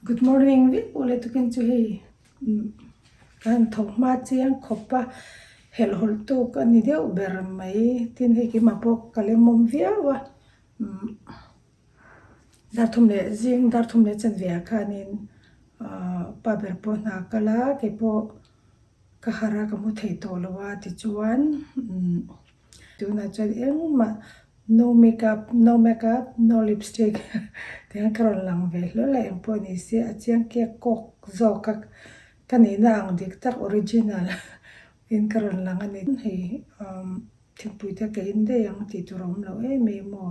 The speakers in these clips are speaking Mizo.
Good morning vek pawh le tukin chu hei ka han tho hma chiang khawp a helhhawlh tawk a ni deuh ber mai tin hei keimah pawh ka lemawm viau a dar thum leh zing dar thum leh chanve ah khanin ahh pa ber pawh hna a kal a keipawh ka harh a ka mu thei tawh lo a tichuan tunah chuan engmah No makeup, no makeup, no lipstick tih hian ka rawn lang ve hlawl a, engpawh ni se a chiang kek kawk zawk a ka nihna ang dik tak original in ka rawn lang a ni. Hei umm thingpui te ka in daih ang tih tur a awm lo em em aw.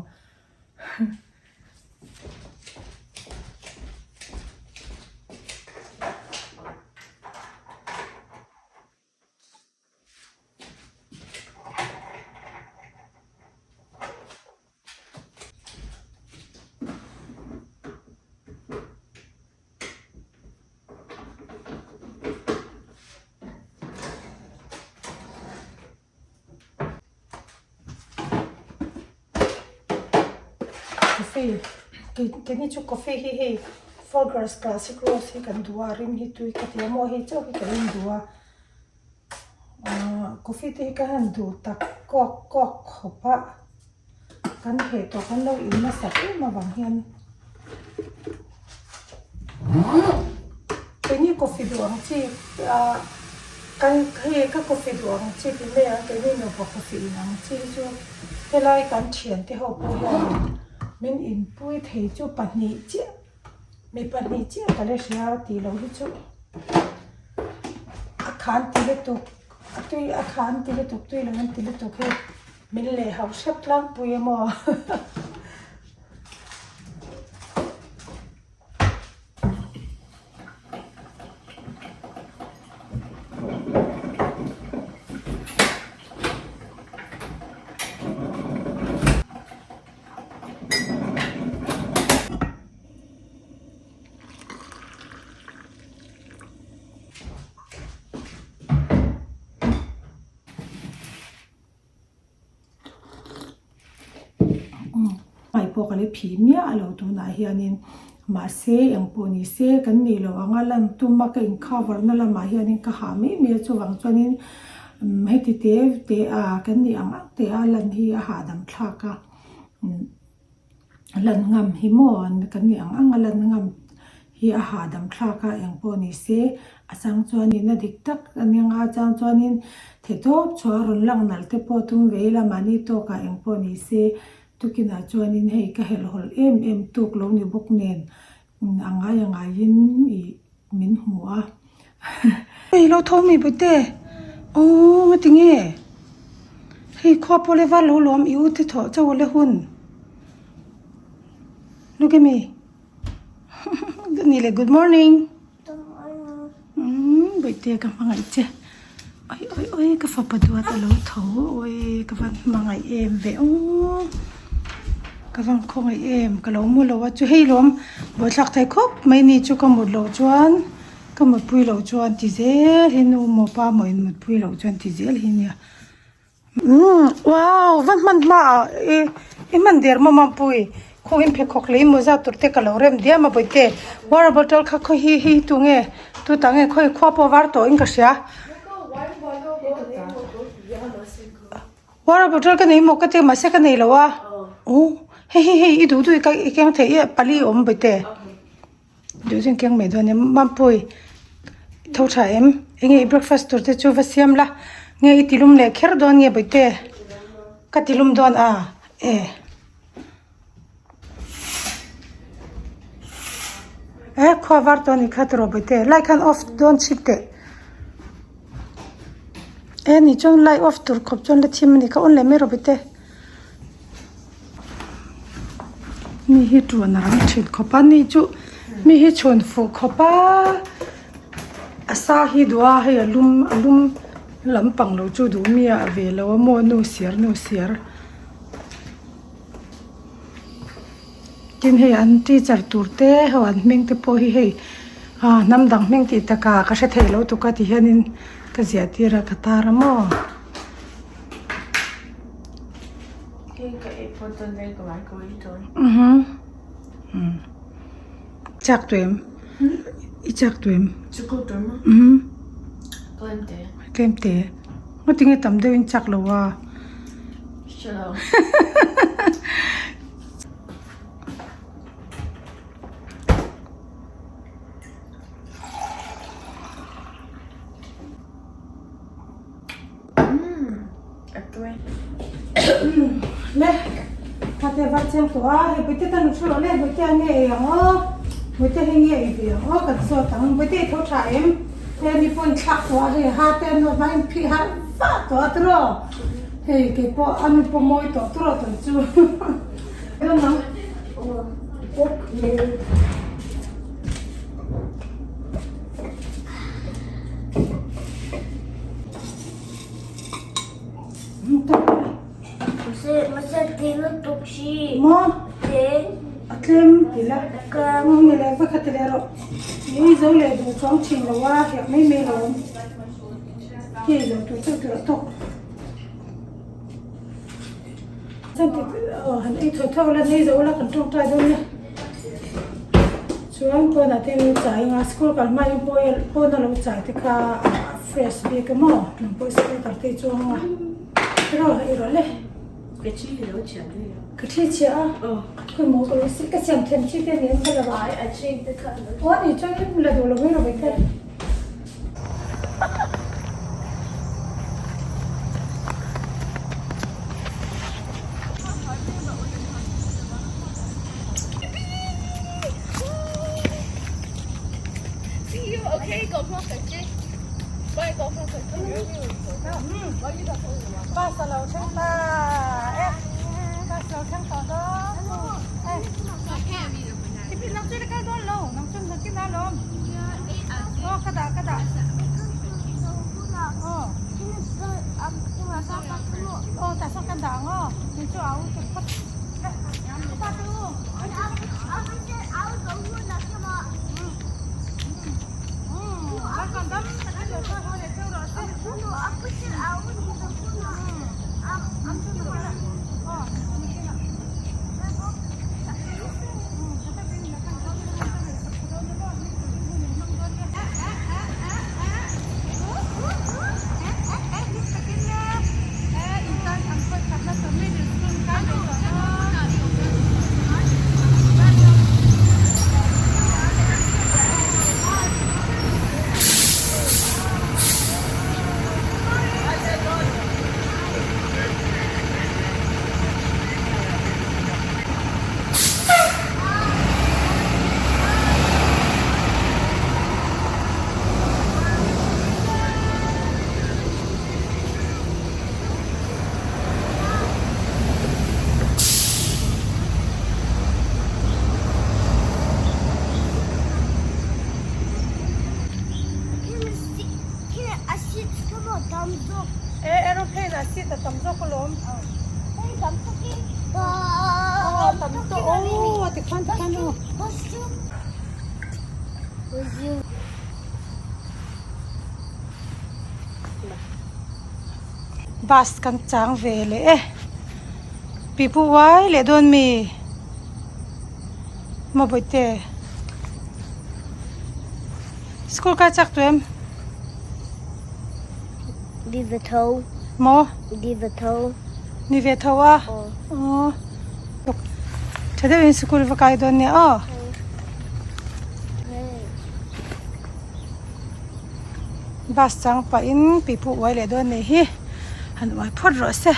Coffee keini chu coffee hi hei Folgers classic roast hi kan duh a rim hi tui ka ti a maw hei chauh hi kan induh a ahh coffee te hi ka han duh tak kawk kawk khawp a kan heh tawh kan lo in nasa em avang hian keini coffee duh ang chi ah kan hei ka coffee duh ang chi tih mai ang keini nupa coffee in ang chi hi chu helai kan thiante ho pawh hian min inpui thei chu pahnih chiah. Mi pahnih chiah ka la hria tih loh hi chu a khan ti lutuk a tui a khan ti lutuk tui lo an ti lutuk hi min leh hauh hrep tlangpui a maw. Hmai pawh ka la phih miah lo tunah hianin mahse engpawh ni se kan nih loh anga lan tum a ka in cover na lamah hianin ka hah mai mai a chuvang chuanin heti te te a kan nih ang ang te a lan hi a hahdam thlak a. Lan ngam hi maw kan nih ang ang a lan ngam hi a hahdam thlak a engpawh ni se a chang chuanin a dik tak a nia a chang chuanin theihtawp chhuah a rawn lang nalh te pawh tum ve ila mahni tawkah engpawh ni se tukinah chuanin hei ka helhhawlh em em tuk lo ni bawk nen a ngai a ngaiin ih min hmu a. Hei lo tho mi bute aww nga ti nge hei khua pawh le var lo lawm i u te thawh chauh le hun look at me ni le good morning umm bawihte ka hmangaih che oi oi oi ka fapa duat a lo tho oi ka van hmangaih em ve aww ka van khawngaih em ka lo mu lo a chu hei lawm buaithlak thei khawp mai ni chu ka mut loh chuan ka mutpui loh chuan ti zel hi nu maw pa maw in mutpui loh chuan ti zel hi nia umm wow va hman hma ah i i hman der maw mampui khuh in pheikhawk leh i mawza tur te ka lo rem diam a bawihte water bottle kha khaw hi hi tu nge tu tah nge khawi khua pawh var tawh in ka hria water bottle ka nei maw ka ti mahse ka nei lo a uh hei hei hei i duh duh i keng thei e pali awm bawihte. Duh chuan keng mai dawn nia Mampui tho tha em enge i breakfast tur te chu va siam la nge i tilum leh kher dawn nge bawihte ka tilum dawn a e e khua var tawh a nih kha tiraw bawihte light khan off dawn chhip teh e ni chuan light off tur khawp chuan la thim a nih kha on leh mai rawh bawihte. Mi hi ṭuan a rang ṭhin khawp a ni chu mi hi chhun fuh khawp a a sa hi duh a hei a lum a lum lampang lo chu duh mi a ve lo a maw nu siar nu siar tin hei an teacher tur te ho an hming te pawh hi hei ah hnam dang hming tih takah ka hre thei lo tuk a ti hianin ka ziah tir a ka tar a maw. Chak tu em? I chak tawh em? Umm tlem te ngaw tinge tam deuh in chak lo a. Le khate va chiang tawh a hei Puite tan thu rawh le Puite a nge ei ang aw Puite hei nge ei ve ang aw kan zawt ang Puite i tho tha em hei ani pawh in thlak tawh a hei ha te an nawt hma in phih harh vah tawh a tiraw hei kei pawh a nu pawh mawi tawh tiraw tawh chu Maw a tlem ti la ni leh va kha ti leh rawh i zo leh duh chuang thin lo a herh mai mai lo awm hei zo tur chauh tur a tawk chuan ti aw han ei thaw thaw la nei zo la kan tawngtai dawn nia chuan pawnah te lo chai anga school kal hma in pawn a lo chai te kha a fresh bik a maw nang pawh school kal te chuang anga rawh i rawh le Ka thi hi lo chhiah daih a. Ka thi chhiah a? Aw. Khawi maw ka lo si ka siam thiam chi te ni em ka la rawh. Ai a ching te kha lo. Aw ni chuan in la duh lo mai rawh bai te. See you, okay? Go Bye, go Bus a lo thleng ta e bus lo thleng tawh dawn e Tipin nang chu i la kal dawn lo nang chu nakin a lawm aw ka dah ka dah aw aw tah sawn kan dah ang aw kei chu a u te phawt pa te u. E aeroplane ah seat a tam zawk alawm. Aw tam tawh aw tikhan tikhan aw. Bus kan chang ve leh e pipu uai leh dawn mi maw bawihte school kai chak tawh em Ni ve tho maw Ni ve tho Ni ve tho a aw tha deuhin school va kai dawn nia aw. Bus chang pahin pipu uai leh dawn nih hi han uai phawt rawh se.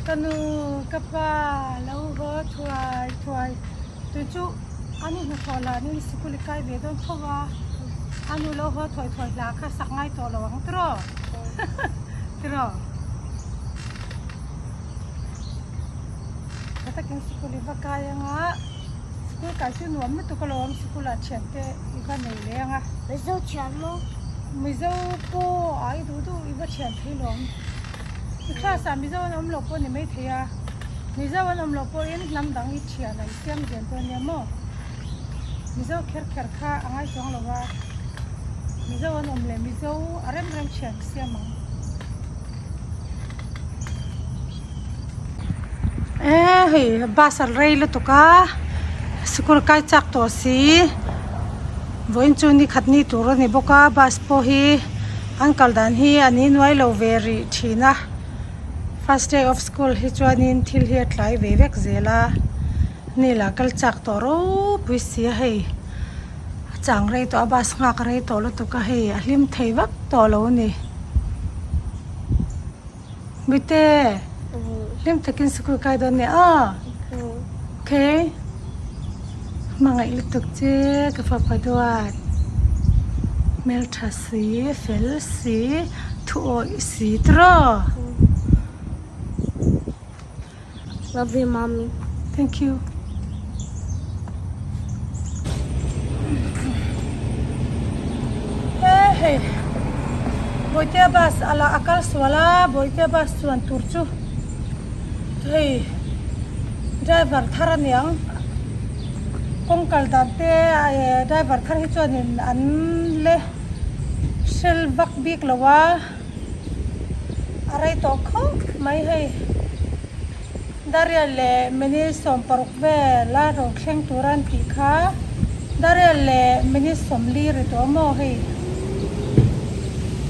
Ka nu ka pa lo haw thuai thuai tun chu a ni hnathawh lah ni sikul i kai ve dawn tho a a nu lo haw thuai thuai hla kha sak ngai tawh lo ang tiraw tiraw tha takin sikul i va kai anga sikul kai chu nuam lutuk alawm sikul ah thian te i va nei leh anga Mizo thian maw Mizo pawh a i duh duh i va thian thei lawm. I class ah Mizo an awm loh pawh ni maithei a, Mizo an awm loh pawhin hnam dang i thian a i siam zel dawn nia maw? Mizo kher kher kha a ngai chuang lo a, Mizo an awm leh Mizo a rem rem thian i siam ang. Hei bus a rei lutuk a sikul kai chak tawh si vawiin chu ni khat ni tur a ni bawk a bus pawh hi an kal dan hi an innuai lo ve rih thin a first day of school hi chuanin thil hi a tlai ve vek zel a ni lah kal chak tawh ropui si a hei a chang rei tawh a bus nghak rei tawh lutuk a hei a hlim thei vak tawh lo a ni. Mite hlim takin sikul kai dawn nia aw okay hmangaih lutuk che ka fapa duat hmeltha si fel si thu awih si tiraw. Love you mommy. Thank you. He hei Bawitea bus a la a kal sual a Bawitea bus chuan tur chu hei driver thar a niang kawng kal dan te eh driver thar hi chuanin an le hrel vak bik lo a. A rei tawh khawp mai hei. Dariel leh minute 16 vel a rawn thleng tur an tih kha. Dariel leh minute 40 ri tawh maw hei.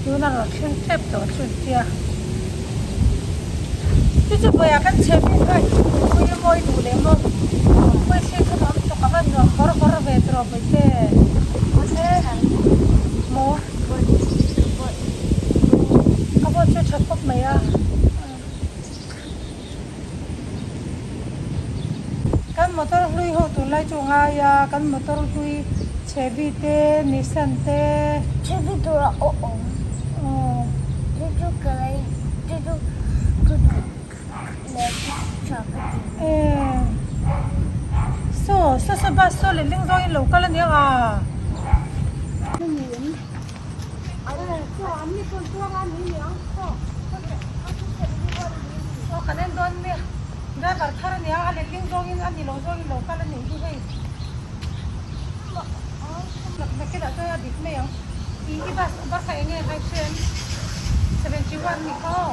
Tuna rawn thleng tep tawh chu an tia. Chu chu vawiah kan chhe bik a pui a mawi duh leh maw. Pui thli kha nuam tuk a va nuam hawr hawr ve tawh vawi te. Maw. A vote chu tha khawp mai a. Kan motor hlui ho tunlai chu ngai a, kan motor hlui Chevy te, Nissan te. Chevy tur a awm awm. Chu chu ka lei, chu chu ka duh leh chu tha ka ti. Saw, saw saw bus saw leh ling zawngin lo kal ania a. Aw kan en dawn nia driver thar ania a letling zawngin a ni lo zawngin lo kal anih hi hei nakinah chuan a dik mai ang ih i bus bar kha enge hai hrian 71 ni kha aw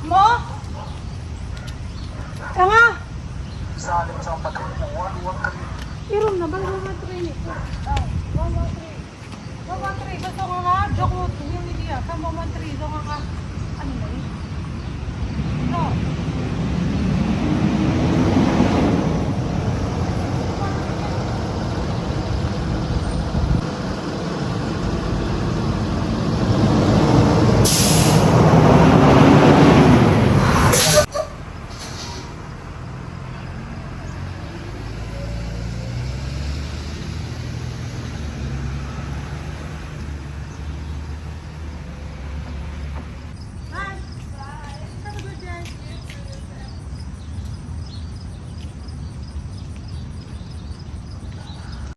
Maw? Eng a? I room number 113 nih chu. 113. 113 ka zawng anga Jogwood community ah khan 113 zawng anga a ni mai. No.